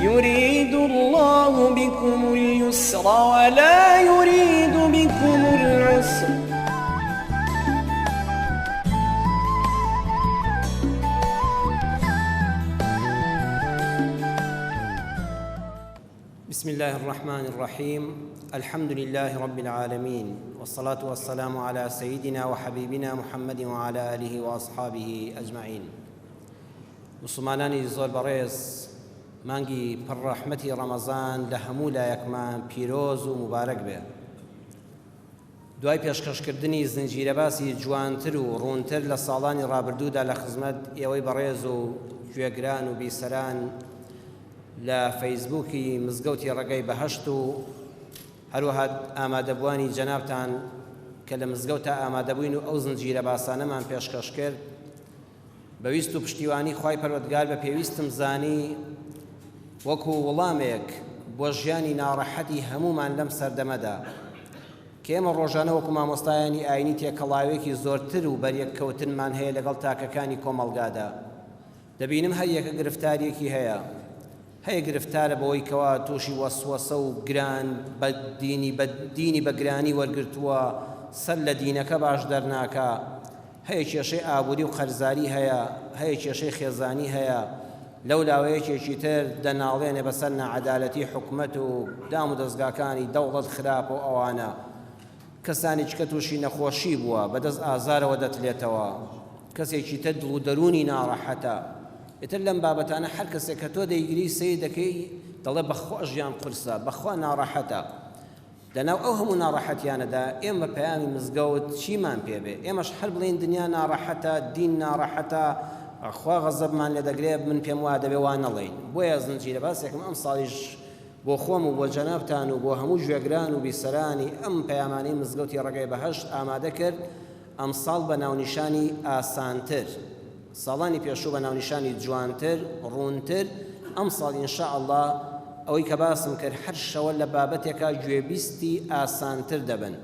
يريد الله بكم اليسر ولا يريد بكم العسر. بسم الله الرحمن الرحيم الحمد لله رب العالمين والصلاة والسلام على سيدنا وحبيبنا محمد وعلى آله وأصحابه أجمعين. موسڵمانانی زۆر بەڕێز، مانگی پڕ ڕەحمەتی ڕەمەزان لە هەموو لایەکمان پیرۆز و موبارەک بێ. دوای پێشکەشکردنی زنجیرەباسی جوانتر و ڕوونتر لە ساڵانی ڕابردوودا لە خزمەت ئێوەی بەڕێز و گوێگران و بیسەران لە فەیسبووکی مزگەوتی ڕێگای بەهەشت و هەروەها ئامادەبووانی جەنابتان کە لە مزگەوتا ئامادەبووین و ئەو زنجیرەباسانەمان پێشکەش کرد، بە ویست و پشتیوانی خوای پەروەردگار بە پێویستم زانی وەکو وڵامێک بۆ ژیانی ناڕەحەتی هەموومان لەم سەردەمەدا کە ئێمە ڕۆژانە وەکو مامۆستایانی ئاینی تێکەڵاوێکی زۆرتر و بەریەککەوتنمان هەیە لەگەڵ تاکەکانی کۆمەڵگادا دەبینم هەر یەکە گرفتاریەکی هەیە هەیە گرفتارە بەوەی کەوا تووشی وەسوەسە و گران بە دینی بە دینی بە گرانی وەرگرتووە سەر لە دینەکە باش دەرناکا هەیە کێشەی ئابووری و قەرزاری هەیە، هەیە کێشەی خێزانی هەیە، لەولاوە یەکێکی تر دەناڵێنێ بەسەر ناعەدالەتی حکومەت و دام و دەزگاکانی دەوڵەت خراپە و ئەوانە. کەسانێکی کە تووشی نەخۆشی بووە بەدەست ئازارەوە دەتلێتەوە، کەسێکی تر دڵ و دەروونی ناڕەحەتە. ئیتر لەم بابەتانە هەر کەسێک کە تۆ دەیگری سەیر دەکەی دەڵێ بەخوا ژیان قورسە، بەخوا ناڕەحەتە. لەناو ئەو هەموو ناڕەحەتیانەدا ئێمە پەیامی مزگەوت چیمان پێ بێ؟ ئێمەش هەر بڵێین دنیا ناڕەحەتە، دین ناڕەحەتە، خوا غەزەبمان لێ دەگرێ، من پێم وایە دەبێ وا نەڵێین. بۆیە زنجیرە باسێکم ئەمساڵیش بۆ خۆم و بۆ جەنابتان و بۆ هەموو گوێگران و بیسەرانی ئەم پەیامانەی مزگەوتی ڕێگای بەهەشت ئامادە کرد، ئەمساڵ بە ناونیشانی ئاسانتر. ساڵانی پێشوو بە ناونیشانی جوانتر، ڕوونتر، ئەمساڵ ان شاء اللە ئەوەی کە باسم کرد هەر شەوە لە بابەتێکا گوێبیستی ئاسانتر دەبن.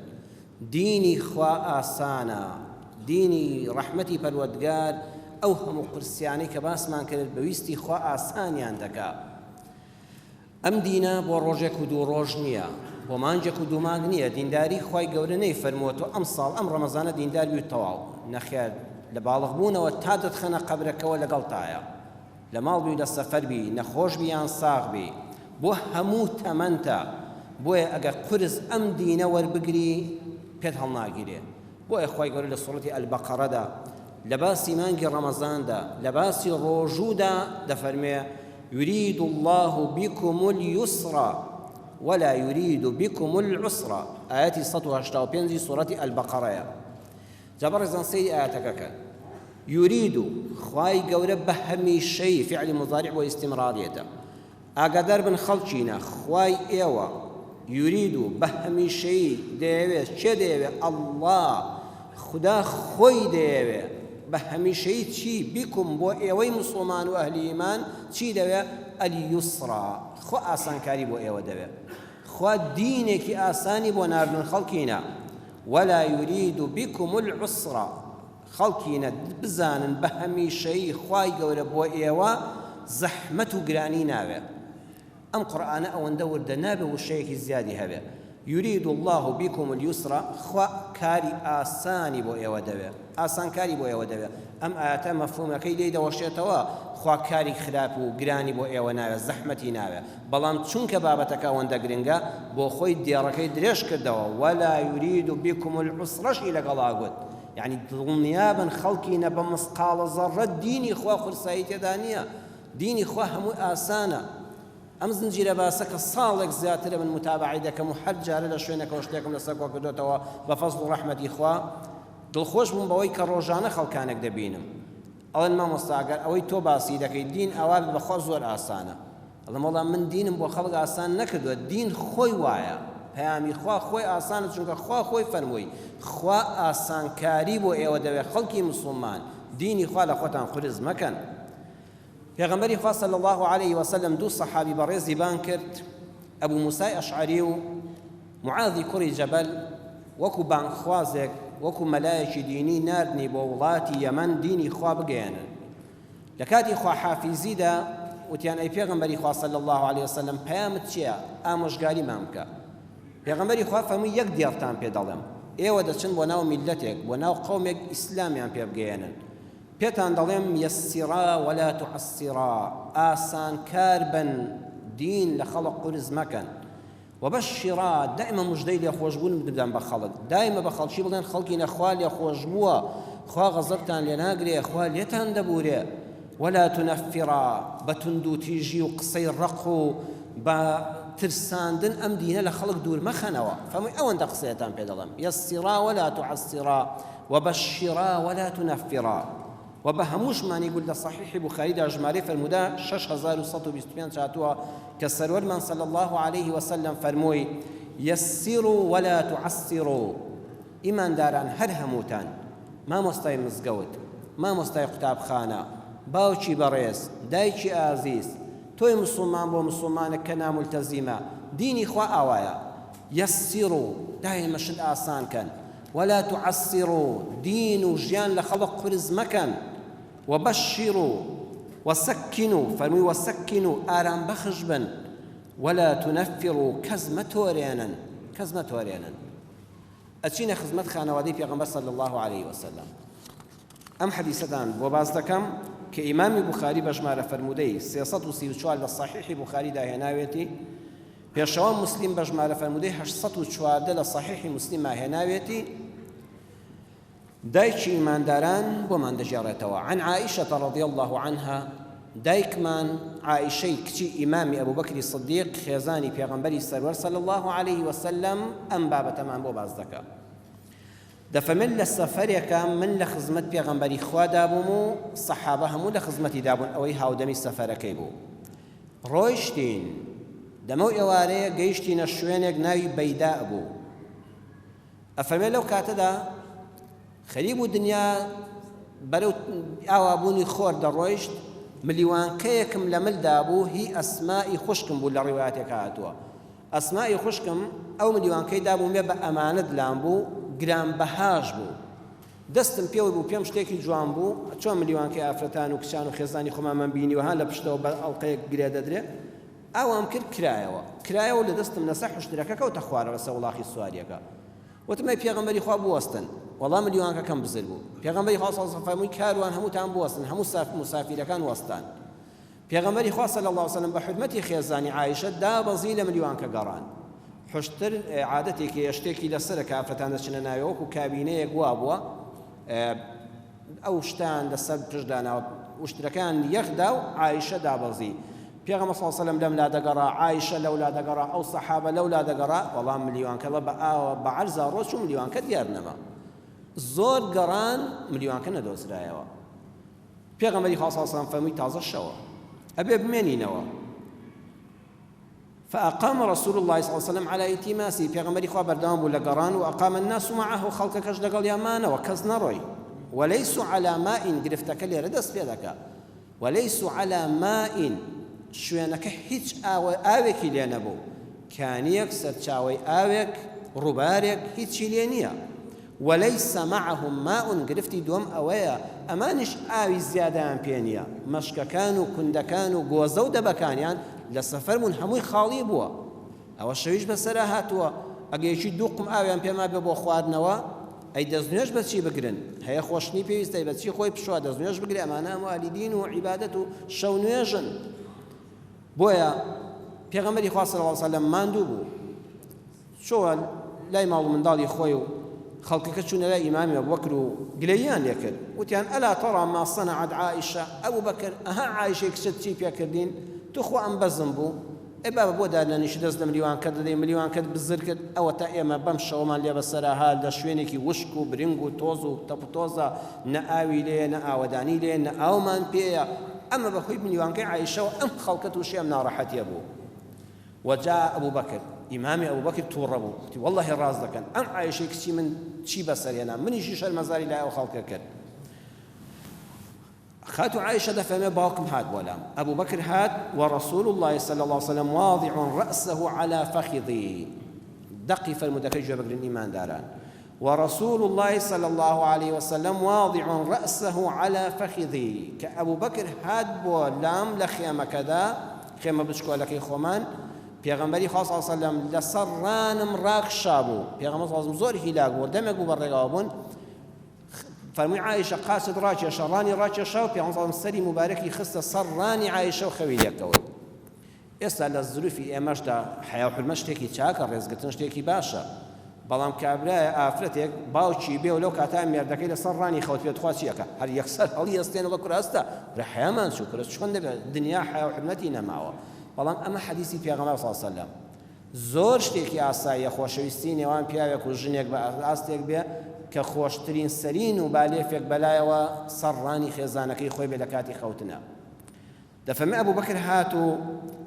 دینی خوا ئاسانە، دینی ڕەحمەتی پەروەردگار ئەو هەموو قورسیانەی کە باسمان کرد بە ویستی خوا ئاسانیان دەکا. ئەم دینە بۆ ڕۆژێک و دوو ڕۆژ نییە، بۆ مانگێک و دوو مانگ نییە، دینداری خوای گەورە نەیفەرمووە تۆ ئەمساڵ ئەم ڕەمەزانە دیندار بی و تەواو، نەخێر لە باڵغ بوونەوە تا دەتخەنە قەبرەکەوە لەگەڵتایە، لە ماڵ بی و لە سەفەر بی، نەخۆش بی یان ساغ بی، بۆ هەموو تەمەنتە، بۆیە ئەگەر قورس ئەم دینە وەربگری پێت هەڵناگیرێ، بۆیە خوای گەورە لە سوڕەتی البقرەدا لە باسی مانگی ڕەمەزاندا لە باسی ڕۆژوودا دەفەرموێ، یرید اللە بکم الیسر ولا یرید بکم العسر، ئایەتی 185 ی سوڕەتی البقرەیە. جا بەڕێزان سەیری ئایەتەکە کەن، یرید خوای گەورە بە هەمیشەیی فعلی مضارع بۆ ئیستمراریەتە، ئاگادار بن خەڵکینە خوای ئێوە یورید بە هەمیشەیی دەیەوێت کێ دەیەوێت اللە خودا خۆی دەیەوێ بە هەمیشەیی چی بکم بۆ ئێوەی موسڵمان و ئەهلی ئیمان چی دەوێ الیسرا خوا ئاسانکاری بۆ ئێوە دەوێ خوا دینێکی ئاسانی بۆ ناردون خەڵکینە ولا یرید بکم العسر خەڵکینە بزانن بە هەمیشەیی خوای گەورە بۆ ئێوە زەحمەت و گرانی ناوێ. ئەم قورئانە ئەوەندە وردە نابێ وشەیەکی زیادی هەبێ. یرید اللە بکم الیسر خوا کاری ئاسانی بۆ ئێوە دەوێ. ئاسانکاری بۆ ئێوە دەوێ. ئەم ئایەتە مەفهومەکەی لێی دەوەشێتەوە خوا کاری خراپ و گرانی بۆ ئێوە ناوێ، زەحمەتی ناوێ. بەڵام چونکە بابەتەکە ئەوەندە گرنگە بۆ خۆی دێڕەکەی درێژ کردەوە ولا یرید بکم العسر شی لەگەڵا گوت. یەعنی دڵنیابن خەڵکینە بە مسقاڵە زەڕە دینی خوا قورسایی تێدا نییە دینی خوا هەمووی ئاسانە ئەم زنجیرە باسە کە ساڵێک زیاترە من متابعەی دەکەم و هەر جارە لە شوێنێکەوە شتێکم لەسەر کۆ کردۆتەوە بە فەزڵ و ڕەحمەتی خوا دڵخۆش بووم بەوەی کە ڕۆژانە خەڵکانێک دەبینم ئەڵێن مامۆستا گەر ئەوەی تۆ باسی دەکەی دین ئاوا بێ بەخوا زۆر ئاسانە ئەڵێم وەڵا من دینم بۆ خەڵک ئاسان نەکردووە دین خۆی وایە پەیامی خوا خۆی ئاسانە چونکە خوا خۆی فەرمووی خوا ئاسانکاری بۆ ئێوە دەوێت خەڵکی مسوڵمان دینی خوا لە خۆتان قورس مەکەن پێغەمبەری خوا صلی الله علیه وسلم دوو سەحابی بەڕێزی بانگ کرد ئەبو موسای ئەشعەری و معاذی کوڕی جەبەل وەکو بانگخوازێک وەکو مەلایەکی دینی ناردنی بۆ وڵاتی یەمەن دینی خوا بگەیەنن لە کاتی خواحافیزیدا. وتیان ئەی پێغەمبەری خوا صلی اللە علیە وسلم پەیامت چییە ئامۆژگاریمان بکە پێغەمبەری خوا فەرمووی یەک دێڕتان پێ دەڵێم ئێوە دەچن بۆ ناو میللەتێک بۆ ناو قەومێک ئیسلامیان پێ بگەیەنن پێتان دەڵێم یسرا ولا تعسرا ئاسانکار بن دین لە خەڵک قورس مەکەن وبشرا دایمە مژدەی لێخۆشبوون بدەن بە خەڵک دایمە بە خەڵکی بڵێن خەڵکینە خوا لێخۆشبووە خوا غەزەبتان لێ ناگرێ خوا لێتان دەبورێ ولا تنفرا بە توندوتیژی و قسەی ڕەق و بە ترساندن ئەم دینە لە خەڵک دوور مەخەنەوە فەرمووی ئەوەندە قسەیەتان پێ دەڵێم یسرا ولا تعسرا وبشرا ولا تنفرا و بە هەمووشمانی گوت لە صحیحی بوخاریدا ژمارەی فەرموودە 6125 هاتووە کە سەروەرمان صلی الله علیه وسلم فەرمووی یسروا ولا تعسروا ئیمانداران هەر هەمووتان مامۆستای مزگەوت مامۆستای قوتابخانە باوکی بەڕێز دایکی ئازیز تۆی مسوڵمان بۆ مسوڵمانە کە نامولتەزیمە دینی خوا ئاوایە یسروا دایمە شت ئاسان کەن ولا تعسروا دین و ژیان لە خەڵک قورس مەکەن وبشروا وسکنوا فەرمووی وسکنوا ئارام بەخش بن ولا تنفروا کەس مەتۆرێنن کەس مەتۆرێنن ئەچینە خزمەت خانەوادەی پێغەمبەر صلی الله علیه وسلم ئەم حەدیسەتان بۆ باس دەکەم کە ئیمامی بوخاری بە ژمارە فەرموودەی 334 لە صحیحی بوخاریدا هێناوێتی پێشەوا موسلیم بە ژمارە فەرموودەی 814 لە صحیحی موسلیما هێناوێتی دایکی ئیمانداران بۆمان دەگێڕێتەوە عن عائشة رضی الله عنها دایکمان عائشەی کچی ئیمامی ئەبوبەکری صدیق خێزانی پێغەمبەری سەروەر صلی الله علیه وسلم ئەم بابەتەمان بۆ باس دەکا دەفەرمێت لە سەفەرێکا من لە خزمەت پێغەمبەری خوادا بووم و سەحابە هەموو لە خزمەتیدا بوون ئەوەی هاودەمی سەفەرەکەی بوو ڕۆیشتین دەمەو ئێوارەیە گەیشتینە شوێنێک ناوی بەیدا بوو ئەفەرمێ لەو کاتەدا خەریک بوو دنیا بەرەو ئاوابوونی خۆر دەڕۆیشت ملیوانکەیەکم لە ملدا بوو هی ئەسمائی خوشکم بوو لە ڕیوایەتێک هاتووە ئەسمائی خوشکم ئەو ملیوانکەی دابوومێ بە ئەمانەت لام بوو گرانبەهاش بوو دەستم پێوەی بوو پێم شتێکی جوان بوو چۆن ملیوانکەی ئافرەتان و کچان و خێزانی خۆمانمان بینیوە ها لە پشتەوە بە ئەڵقەیەک گرێ دەدرێ ئاوام کرد کرایەوە کرایەوە لە دەستم لەسەر حوشترەکە کەوتە خوارەوە لەسەر وڵاخی سواریەکە وتم ئەی پێغەمبەری خوا بوەستن وەڵا ملیوانکەکەم بزر بوو پێغەمبەری خوا صلی الله علیه و فەرمووی کاروان هەمووتان بوەستن هەموو مسافیرەکان وەستان پێغەمبەری خوا صلی اللە علیە وسلم بە حورمەتی خێزانی عائشە دابەزی لە ملیوانکە گەڕان حشتر عادەتێکی شتێکی لەسەرە کە ئافرەتان دەچنە ناوێ وەکو کابینەیەک وابووە ئەو شتان لەسەر پشت داناوە وشترەکان یەخدا و عائشە دابەزی پێغەمبەر صلی الله علیه وسلم لەم لا دەگەڕا عائشە لەولا دەگەڕا ئەو سەحابە لەولا دەگەڕا وەڵام ملیوانکەڵە بە ئاوە بە عەرزا ڕۆچوو ملیوانکە دیار نەما زۆر گەڕان ملیوانکە نەدۆزرایەوە پێغەمبەری خوا صلی اللە علیە وسلم فەرمووی تازە شەوە ئەبێ بمێنینەوە فأقام رسول الله صلى الله عليه وسلم على التماسه پێغەمبەری خوا بەردەوام بوو لە گەڕان و أقام الناس معه خەڵکەکەش لەگەڵیان مانەوە کەس نەڕۆی وليسوا على ماء گرفتەکە لێرە دەست پێ دەکا وليسوا على ماء شوێنەکە هیچ ئاوێکی لێ نەبوو کانیەک سەرچاوەی ئاوێک ڕووبارێک هیچی لێ نییە وليس معهم ماء گرفتی دووەم ئەوەیە ئەمانیش ئاوی زیادەیان پێ نییە، مەشکەکان و کوندەکان و گۆزە و دەبەکانیان لە سەفەر بوون هەمووی خاڵی بووە، ئەوە شەویش بەسەرا هاتووە، ئەگەر یەکی دوو قوم ئاویان پێ مابێ بۆ خواردنەوە ئەی دەستنوێژ بە چی بگرن، هەیە خۆشتنی پێویستە بە چی خۆی بشوا دەستنوێژ بگرێ، ئەمانە هەموو ئەهلی دین و عیبادەت و شەو نوێژن. بۆیە پێغەمبەری خوا صلی اللە علیه وسلم ماندوو بوو چۆوە لای ماڵ و منداڵی خۆی و خەڵکەکە چوونە لای ئیمامی ئەبوبەکر و گلەییان لێ کرد وتیان ئەلا تەڕا ما صنعت عائشە ئەبوبەکر ئەها عائشەی کچت چی پێکردین توخوا ئەم بەزم بوو ئەی بابە بۆ دادنەنیشی دەست لە ملیوانکەت دەدەی ملیوانکەت بزر کرد ئەوەتا ئێمە بەم شەوەمان لێ بەسەرا هات لە شوێنێکی وشک و برنگ و تۆز و تەپ و تۆزە نە ئاوی لێیە نە ئاوەدانی لێیە نە ئاومان پێیە ئەمە بەهۆی ملیوانکەی عائشەوە ئەم خەڵکە تووشی ئەم ناڕەحەتیە بوو وجاء ابو بکر، ئیمامی ئەبو بەکر توڕە بوو، وتی، وەڵڵاهی ڕاست دەکەن، ئەم عائیشەی کچی من چی بەسەر هێنا، منیشی شەرمەزاری لای ئەو خەڵکە کرد. خاتوو عائیشە دەفەرمێ باوکم هات بۆ لام، ئەبو بەکر هات، ورسول اللە صلی اللە علیە وسلم واضع رأسه علی فخذی، دەقی فەرموودەکەی گوێ بگرن ئیمانداران. ورسول اللە صلی اللە علیە وسلم واضع رأسه علی فخذی، کە ئەبوبەکر هات بۆ لام لە خێمەکەدا، خێمە بچکۆلەکەی خۆمان، پێغەمبەری خوا صلی اللە علیە وسلم لەسەر ڕانم ڕاکشابوو، پێغەمبەر صلی اللە علیە وسلم زۆر هیلاک بوو، دەمێک بوو بە ڕێگاوە بوون، فەرمووی عائشە قاچت ڕاکێشە، ڕانی ڕاکێشا و پێغەمبەر صلی اللە علیە وسلم سەری موبارەکی خستە سەر ڕانی عائشە و خەوی لێکەوت. ئێستا لە زروفی ئێمەشدا حەیا و حورمەت شتێکی چاکە، ڕێزگرتن شتێکی باشە، بەڵام کابرایە ئافرەتێک باوکی بێ و لەو کاتە مێردەکەی لەسەر ڕانی خەوت بێ تخوا چی ئەکا؟ هەر یەکسەر هەڵیئەستێنێ بڵێ کورە هەستە، کورە حەیامان چوو، کورە چۆن دەبێ دنیا حەیا و حورمەتی نەماوە. بەڵام ئەمە حەدیسی پێغەمبەر صلی اللە علیە وسلم زۆر شتێکی ئاساییە خۆشەویستی نێوان پیاوێک و ژنێک بە ئاستێک بێ کە خۆشترین سەرین و بالێفێک بەلایەوە سەر ڕانی خێزانەکەی خۆی بێ لە کاتی خەوتنا. دەفەرمێ ئەبو بەکر هات و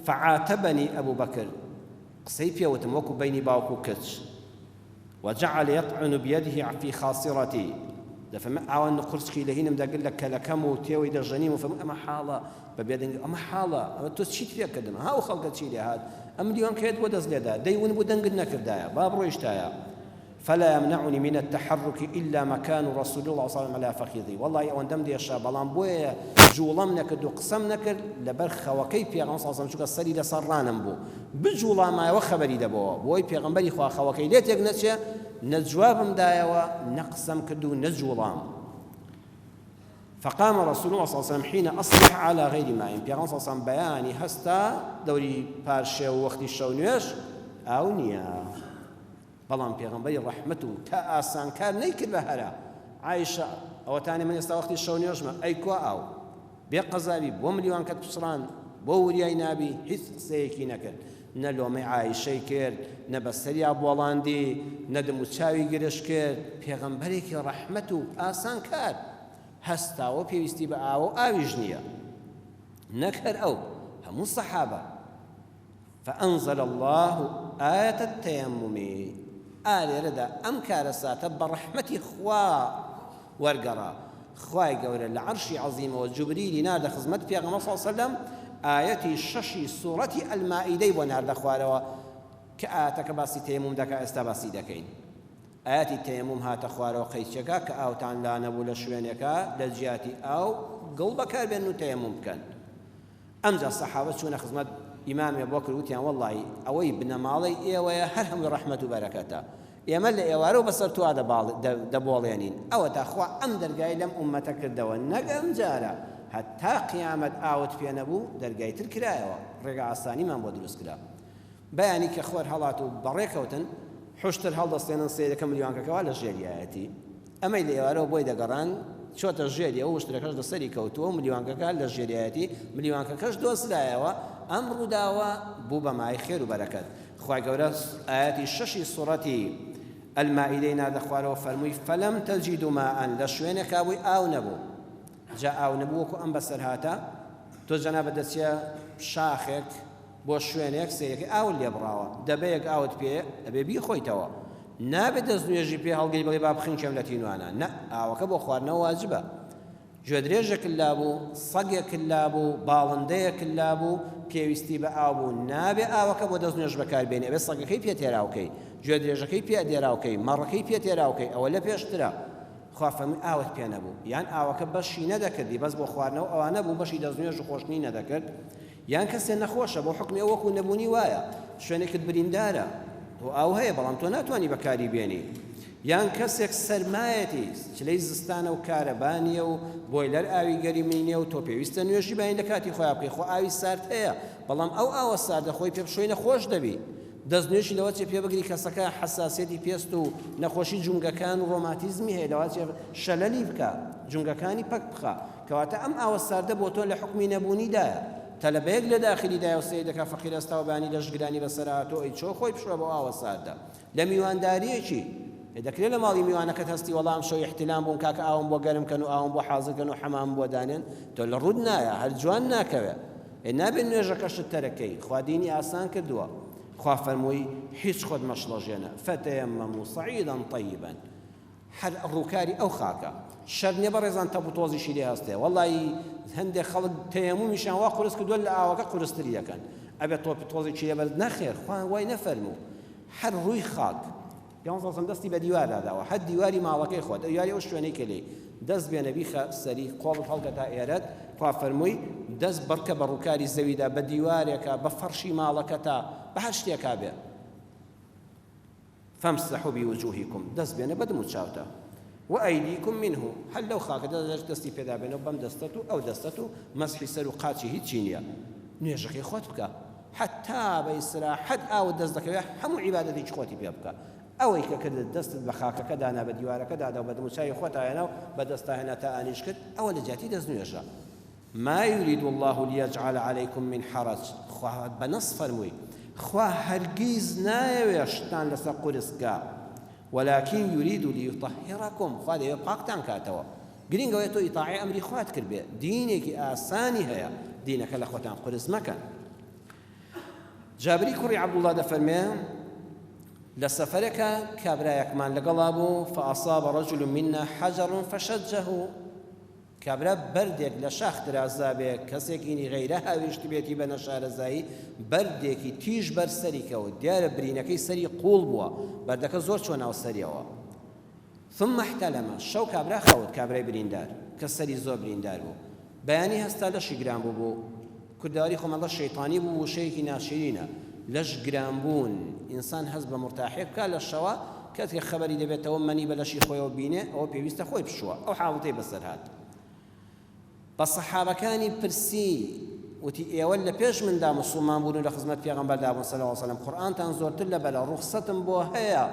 فعاتبنی ئەبو بەکر قسەی پێ وتم وەکو بەینی باوک و کچ وجعل یطعن بیده فی خاصرتی دەفەرمێ ئاوا نقورچکی لە هینم دەگرت لە کەلەکەم و تێوەی دەژەنیم و فەرمووی ئەمە حاڵە بە بێدەنگی ئەمە حاڵە ئەمە تۆ چیت پێ کردم ها ئەو خەڵکە چی لێ هات ئەم لیوانکەیەت بۆ دەست لێدا دەی ون بوو دەنگت نەکردایە با بڕۆیشتایە فلا يمنعني من التحرک الا مکان رسول اللە صلی اللە علی فخذی وەڵاهی ئەوەندەم دێشا بەڵام بۆیە جوڵەم نەکرد و قسەم نەکرد لەبەر خەوەکەی پێغەمبەر صلی اللە علیه و چونکە سەری لەسەر ڕانم بوو بجوڵامایەوە خەبەری دەبۆوە بۆی پێغەمبەری خوا خەوەکەی لێ تێک نەچێ نە جوابم دایەوە نە قسەم کرد و نە جوڵام. فقام رسول الله صلی الله علیه وسلم حين اصبح على غیر ماء پێغەمبەر صلی الله علیه وسلم بەیانی هەستا دەوری پارشێو وەختی شەو نوێژ ئاو نییە. بەڵام پێغەمبەری ڕەحمەت و تا ئاسانکار نەیکرد بە هەرا، عائشە، ئەوەتانێ من ئێستا وەختی شەو نوێژمە، ئەی کوا ئاو؟ بێ قەزاوی بۆ ملیوانکەت پچڕاند، بۆ وریای نابی؟ هیچ قسەیەکی نەکرد، نە لۆمەی عائشەی کرد، نە بەسەریا بۆڵاندی، نە دەموچاوی گرژ کرد، پێغەمبەرێکی ڕەحمەت و ئاسانکار هەستاوە پێویستی بە ئاوە و ئاویش نییە، نەک هەر ئەو، هەموو سەحابە. فانزل اللە آیە التیمم، ئا لێرەدا ئەم کارەساتە بە ڕەحمەتی خوا وەرگەڕا، خوای گەورە لە عەرشی عەزیمەوە جوبریلی ناردە خزمەت پێغەمبەر صلی اللە علیە وسلم ئایەتی شەشی سوڕەتی المائیدەی بۆ ناردە خوارەوە کە ئایەتەکە باسی تەیەموم دەکا ئێستا باسی دەکەین. ئایەتی تەیەموم هاتە خوارەوە قەیچەکە کە ئاوتان لا نەبوو لە شوێنێکا لە جیاتی ئاو گڵ بەکاربێنن و تەیەموم بکەن. ئەمجا سەحابە چوونە خزمەت ئیمامی ئەبوبەکر وتیان وەڵڵاهی ئەوەی بنەماڵەی ئێوەیە هەر هەمووی ڕەحمەت و بەرەکەتە ئێمە لە ئێوارەوە بەسەر تۆ دەبۆڵێنین ئەوەتا خوا ئەم دەرگای لەم ئوممەتە کردەوە نەک ئەم جارە هەتا قیامەت ئاوت پێ نەبوو دەرگای تر کرایەوە ڕێگا ئاسانیمان بۆ دروست کرا بەیانی کە خۆر هەڵات و بەڕێ کەوتن، حوشتر هەڵدەستێنن سەیرەکە ملیوانکەکە وا لە ژێریایەتی. ئەمەی لە ئێوارەوە بۆی دەگەڕان، چۆتە ژێریەوە، وشترەکەش لە سەری کەوتووە و ملیوانکەکە لە ژێریایەتی، ملیوانکەکەش دۆزرایەوە، ئەم ڕووداوە بوو بە مایەی خێر و بەرەکەت. خوای گەورە ئایەتی شەشی سوڕەتی، المائدە، ی ناردە خوارەوە فەرمووی، فلم تجدوا ماء، لە شوێنێکا بووی ئاو نەبوو. جا ئاو نەبوو وەکو ئەم بەسەرهاتە، تۆ جەنابت دەچیە شاخێک، بۆ شوێنێک سەیرەکەی ئاوت لێ بڕاوە دەبەیەک ئاوت پێیە ئەبێ بیخۆیتەوە نابێت دەست نوێژی پێ هەڵگری بڵێ با بخنکێم لە تینوانە نە ئاوەکە بۆ خواردنەوە واجبە گوێدرێژێکت لابوو سەگێکت لابوو باڵندەیەکت لابوو پێویستی بە ئاو بوو نابێ ئاوەکە بۆ دەست نوێژ بەکاربێنی ئەبێ سەگەکەی پێ تێراوکەی گوێدرێژەکەی پێ دێراوکەی مەڕەکەی پێ تێراوکەی ئەوە لە پێشترە خوا فەرمووی ئاوت پێ نەبوو یان ئاوەکە بەشی نەدەکردی بەس بۆ خواردنەوە ئەوانە بوو بەشی دەستنوێژ و خۆشتنی نەدەکرد یان کەسێ نەخۆشە بۆ حوکمی ئەو وەکو نەبوونی وایە، شوێنێکت بریندارە تۆ ئاو هەیە بەڵام تۆ ناتوانی بەکاری بێنی، یان کەسێک سەرمایەتی چلەی زستانە و کارەبا نییە و بۆیلەر ئاوی گەرمی نییە و تۆ پێویستە نوێژی بەین لە کاتی خۆیا بکەی خۆ ئاوی سارد هەیە بەڵام ئەو ئاوە ساردە خۆی پێ بشۆی نەخۆش دەبی دەست نوێژی لەوە چێ پێ بگری کەسەکە حەساسیەتی پێست و نەخۆشی جومگەکان و ڕۆماتیزمی هەیە لەوە چێ شەلەلی بکا جومگەکانی پەک بخا کەواتە ئەم ئاوە ساردە بۆ تۆ لە حوکمی نەبوونیدایە. تەلەبەیەک لە داخلیدایە و سەیر دەکا فەقیر هەستاوە بەیانی لەش گرانی بەسەر هاتووە ئەی چۆ خۆی بشۆ بەو ئاوە ساردە. لە میواندارییەکی، ئێ دەکرێ لە ماڵی میوانەکەت هەستی وەڵا ئەمشەو ئیحتیلام بووم کاکە ئاوم بۆ گەرم کەن و ئاوم بۆ حازر کەن و حەمامم بۆ دانێن، تۆ لە ڕووت نایە، هەر جوان ناکەوێ. ئێ نابێ نوێژەکەشت تەرک کەی، خوا دینی ئاسان کردووە. خوا فەرمووی هیچ خۆت مەشڵەژێنە، فتیمموا صعیدا طیبا. هەر ڕووکاری ئەو خاکە. شەرت نیە بەڕێزان تەپ و تۆزیشی لێ هەستێ وەڵایی هەندێک خەڵک تەیەمومیشیان وا قورس کردووە لە ئاوەکە قورستری دەکەن ئەبێ تۆپ تۆزێکی لێ بەرز نەخێر خوا وای نەفەرموو هەر ڕووی خاک. پێغەمبەر صلی اللە علیه و سلم دەستی بە دیواردا داوە هەر دیواری ماڵەکەی خۆت ئەو دیواری ئەو شوێنەی کە لێی دەست بێنە بیخە سەری قۆڵت هەڵکە تا ئێرەت خوا فەرمووی دەست بڕکە بە ڕووکاری زەویدا بە دیوارێکە بە فەرشی ماڵەکەتا بە هەر شتێکا بێ فامسحوا بوجوهکم دەست بێنە بە دم و چاوتا وأیدیکم منه هەر لەو خاکە دەستی پێدا بێنەوە بەم دەستەت و ئەو دەستەت و مەسحی سەر و قاچی هیچی نییە نوێژەکەی خۆت بکە حەتا بە ئیسراحەت ئاوت دەست دەکەوێت هەموو عیبادەتێکی خۆتی پێ بکە ئەوەی کە کردت دەستت بە خاکەکە دانا بە دیوارەکە دادا و بە دەموچاوی خۆتا هێنا و بە دەستا هێنا تا ئانیش کرد ئەوە لە جیاتی دەست نوێژە ما يريد الله ليجعل عليكم من حرج خوا بە نەس فەرمووی خوا هەرگیز نایەوێ شتان لەسەر قورس بکا ولكن يريد ليطهركم خوا دەیەوێ پاکتان کاتەوە گرینگ ئەوەیە تۆ ئیتاعەی ئەمری خوات کردبێ دینێکی ئاسانی هەیە دینەکە لە خۆتان قورس مەکەن. جابری کوڕی عەبدوڵڵا دەفەرمێ لە سەفەرێکا کابرایەکمان لەگەڵا بوو فأصاب رجل منا حجر فشجه کابرا بەردێک لە شاخ ترازابێ کەسێکی غەیرە هاویشتبێتی بە نەشارەزایی بەردێکی تیژ بەر سەری کەوت دیارە برینەکەی سەری قوڵ بووە بەردەکە زۆر چوە ناو سەریەوە ثم احتلم، شەو کابرا خەوت، کابرای بریندار، کە سەری زۆر بریندار بوو، بەیانی هەستا لەشی گران بووبوو، کوردەواری خۆمان لەش شەیتانی بوو وشەیەکی ناشیرینە، لەش گران بوون، ئینسان هەست بە مورتاحێ بکا لە شەوا، کەس کە خەبەری دەبێتەوە مەنی بە لەشی خۆیەوە بینێ، ئەوە پێویستە خۆی بشوا، ئەو حاڵەتەی بەسەر هات. بە سەحابەکانی پرسی، وتی، ئێوە لە پێش مندا موسڵمان بوون و لە خزمەت پێغەمبەردا بوون صلی اللە علیە وسلم، قورئانتان زۆرتر لەبەرە، ڕوخسەتم بۆ هەیە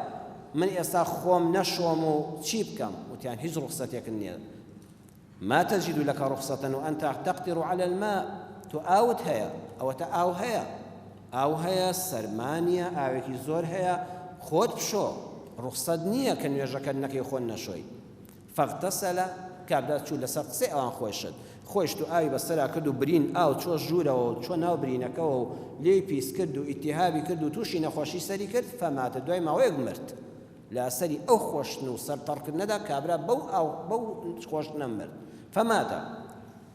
من ئێستا خۆم نەشۆم و چی بکەم؟ وتیان، هیچ ڕوخسەتێکت نییە، ما تجد لک رخصة وانت تقدر علی الماء، تۆ ئاوت هەیە، ئەوەتە ئاو هەیە، ئاو هەیە، سەرما نییە، ئاوێکی زۆر هەیە، خۆت بشۆ، ڕوخسەت نییە کە نوێژەکەت نەکەی و خۆت نەشۆی. فاغتسل، کابرا چوو لەسەر قسەی ئەوان خۆی شت، خۆی شت و ئاوی بەسەرا کرد و برین ئاو چووە ژوورەوە و چووە ناو برینەکەوە و لێی پیس کرد و ئیلتیهابی کرد و تووشی نەخۆشی سەری کرد، فمات، دوای ماوەیەک مرد. لە ئەسەری ئەو خۆشتن و سەر تەڕ کردنەدا کابرا بەو ئاو بەو خۆشتنە مرد. فمات.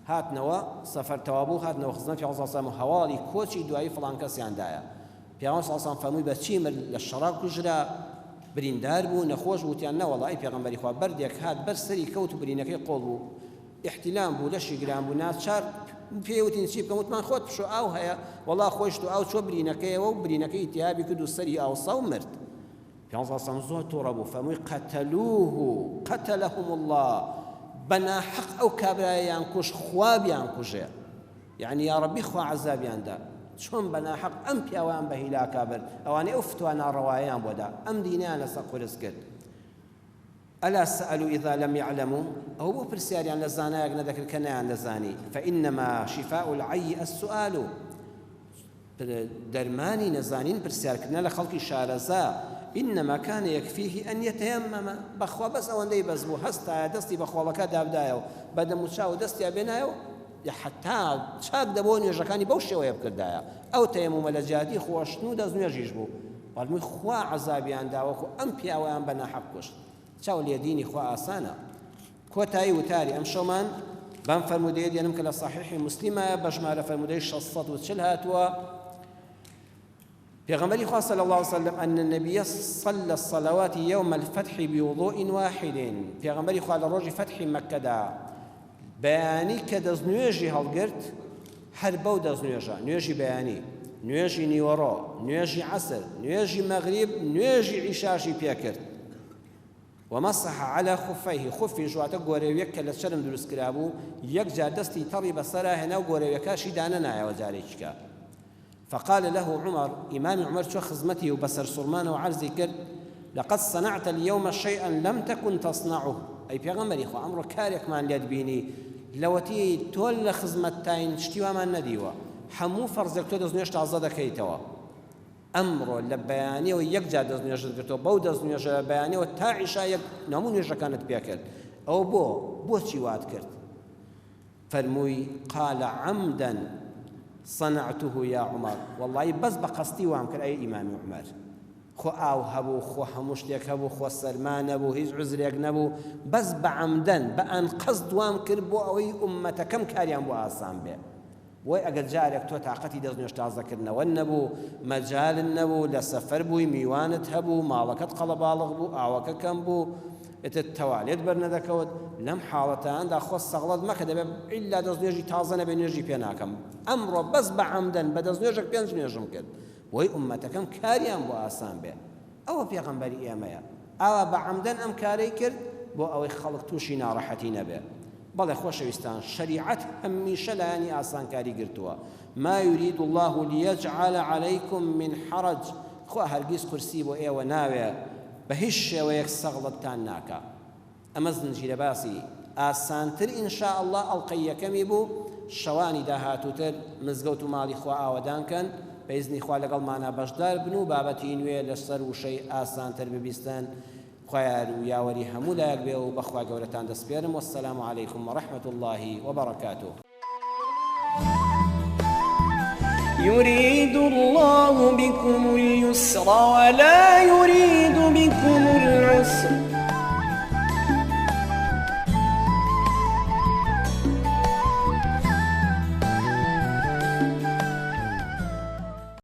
هاتنەوە، سەفەر تەواو بوو، هاتنەوە خزمەت پێغەمبەر صلی اللە علیە و سلم و هەواڵی کۆچی دوایی فڵان کەسیان دایە. پێغەمبەر صلی اللە علیە و سلم فەرمووی بە چی مرد؟ لە شەڕا کوژرا؟ بریندار بوو؟ نەخۆش بوو؟ وتیان نەوەڵا ئەی پێغەمبەری خوا بەردێک هات بەر سەری کەوت و برینەکەی قوڵ بوو، ئیحتیلام بوو، لەشی گران بوو، ناچار پێی وتین چی بکەم؟ وتمان خۆت بشۆ ئاو هەیە، وەڵا خۆیشت و ئاو چووە برینەکەیەوە و برینەکەی ئیلتیهابی کرد و سەری ئاوسا و مرد. پێغەمبەر صلی اللە علیە و سلم زۆر توڕە بوو فەرمووی قتلوه قتلهم اللە بە ناحەق ئەو کابرایەیان کوشت خوا بیانکوژێ. یەعنی یاڕەبی خوا عەزابیان دا چۆن بە ناحەق ئەم پیاوەیان بە هیلاکا برد ئەوانەی ئەو فتوا ناڕەوایەیان بۆ دا ئەم دینەیان لەسەر قورس کرد الا سألوا اذا لم يعلموا ئەوە بۆ پرسیاریان لە زانایەک نەدەکرد کە نەیان دەزانی فإنما شفاء العی السؤال دەرمانی نەزانین پرسیارکردنە لە خەڵکی شارەزا، انما کان یکفیه ان یتیمم، بەخوا بەس ئەوەندەی بەس بوو هەستایە دەستی بە خۆڵەکە دابدایە و بە دەموچاو و دەستیا بێنایە و حەتا چاک دەبۆ نوێژەکانی بەو شێوەیە بکردایە ئەو تەیەمومە لە جیاتی خۆشتن و دەست نوێژیش بوو فەرمووی خوا عەزابیان دا وەکو ئەم پیاوەیان بە ناحەق کوشت چاو لێ دینی خوا ئاسانە. کۆتایی وتاری ئەمشەومان بەم فەرموودەیە دێنم کە لە صحیحی موسلیمایە بە ژمارە فەرموودەی 640 هاتووە پێغەمبەری خوا صلی الله علیه وسلم ان النبي صلى الصلوات يوم الفتح بوضوء واحد پێغەمبەری خوا لە ڕۆژی فەتحی مەککەدا بەیانی کە دەستنوێژی هەڵگرت هەر بەو دەستنوێژە نوێژی بەیانی نوێژی نیوەڕۆ نوێژی عەسر نوێژی مەغریب نوێژی عیشاشی پێکرد ومسح علی خفیه، خوفیش واتە گۆرەویەک کە لە چەرم دروست کرابوو، یەک جار دەستی تەڕی بەسەرا هێنا و گۆرەویەکاشی دانەنایەوە جارێکیکە. فقال له عمر، ئیمامی عومەر چوە خزمەتی و بەسەرسوڕمانەوە عەرزی کرد، لقد صنعت اليوم شیئا لم تکن تصنعه، ئەی پێغەمبەری خوا ئەمڕۆ کارێکمان لێت بینی لەوەتی تۆ لە خزمەتتاین شتی وامان نەدیوە، هەموو فەرزێک تۆ دەستنوێژ تازە دەکەیتەوە. ئەمڕۆ لە بەیانیەوە یەک جار دەست نوێژت گرتەوە بەو دەست نوێژە لە بەیانیەوە تا عیشا یەک هەموو نوێژەکانت پێکرد ئەوە بۆ بۆچی وات کرد فەرمووی قال عمدا صنعته یا عمر واللهی بەس بە قەستی وام کرد ئەی ئیمامی عمر خۆ ئاو هەبوو خۆ هەموو شتێک هەبوو خۆ سەرما نەبوو هیچ عوزرێک نەبوو بەس بە عەمدەن بە ئەنقەست وام کرد بۆ ئەوەی ئوممەتەکەم کاریان بۆ ئاسان بێ. بۆی ئەگەر جارێک تۆ تاقەتی دەست نوێژ تازەکردنەوەت نەبوو، مەجالت نەبوو، لە سەفەر بووی، میوانت هەبوو، ماڵەکەت قەڵەباڵغ بوو، ئاوەکە کەم بوو، ئیتر تەوالێت بەرنەدەکەوت، لەم حاڵەتاندا خۆت سەغڵەت مەکە دەبێ ئیلا دەست نوێژی تازە نەبێ نوێژی پێ ناکەم، ئەمڕۆ بەس بە عەمدەن بە دەست نوێژێک پێنج نوێژم کرد بۆی ئوممەتەکەم کاریان بۆ ئاسان بێ. ئەوە پێغەمبەری ئێمەیە ئاوا بە عەمدەن ئەم کارەی کرد بۆ ئەوەی خەڵک تووشی ناڕەحەتی نەبێ. بەڵێ خۆشەویستان شەریعەت هەمیشە لایەنی ئاسانکاری گرتووە، ما یرید اللە لیجعل علیکم من حرج، خوا هەرگیز قورسی بۆ ئێوە ناوێ بە هیچ شێوەیەک سەغڵەتتان ناکا. ئەمە زنجیرە باسی ئاسانتر ان شاء اللە ئەڵقەی یەکەمی بوو، شەوانی داهاتووتر مزگەوت و ماڵی خوا ئاوەدان کەن، بە ئیزنی خوا لەگەڵمانا بەشدار بن و بابەتی نوێ لەسەر وشەی ئاسانتر ببیستن، خوا یار و یاوەری هەموو لایەک بێ و بەخوا گەورەتان دەسپێرم والسلام علیکم ورحمة اللە وبرکاته. يريد الله بكم اليسر ولا يريد بكم.